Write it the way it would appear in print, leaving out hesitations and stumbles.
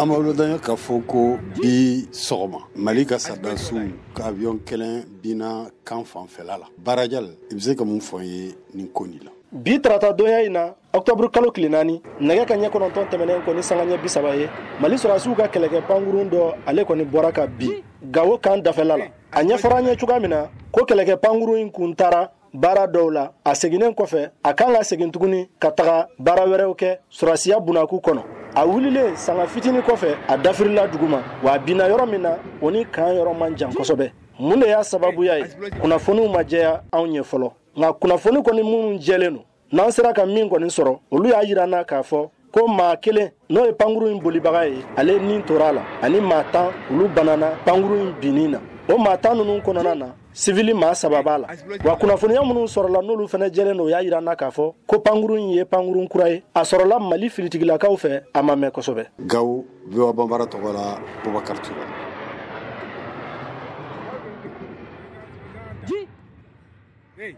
An b'aw ladɔnniya k'a fɔ ko bi sɔgɔma Mali ka sɔrɔdasiw ka avion kelen binna kan fanfɛla la. Barajal, i bɛ se ka mun fɔ n ye nin ko nin la? Bi tarata donya in na, octobre kalo tile 4, nɛgɛ ka ɲɛ 9 tɛmɛnen kɔ ni sanga ɲɛ 30 ye, Mali sɔrɔdasiw ka kɛlɛkɛ pankurun dɔ ale kɔni bɔra ka bin Gawo kan dafɛla la. A ɲɛfɔra an ye cogoya min na ko kɛlɛkɛ pankurun in kun taara baara dɔw la, a seginnen kɔfɛ a kan ka segin tuguni ka taga baara wɛrɛw kɛ sɔrɔdasiya bunakun kɔnɔ. A wulilen sanga fitinin kɔfɛ, a dafirila duguma, wa a binna yɔrɔ min na, o ni kan yɔrɔ man jan kosɛbɛ. Mun de y'a sababuya ye? Kunnafoniw ma jɛya anw ye fɔlɔ, nka kunnafoni kɔni minnu jɛlen don, n'an sera ka min kɔni sɔrɔ, olu y'a jira an na k'a fɔ ko maa kelen n'o ye pankurun in bolibaga ye, ale ni tora a la, ani maa 10 olu banana pankurun in binni na. O maa 10 ninnu kɔnɔna na, sivili maa 3 b'a la. Wa kunnafoniya minnu sɔrɔla n'olu fana jɛlen don, o y'a jira an na k'a fɔ ko pankurun in ye pankurun kura ye, a sɔrɔla Mali finitigilakaw fɛ, a ma mɛn kosɛbɛ. Gawo, VOA Banbara tɔgɔ la, Bubakari Ture. Hey,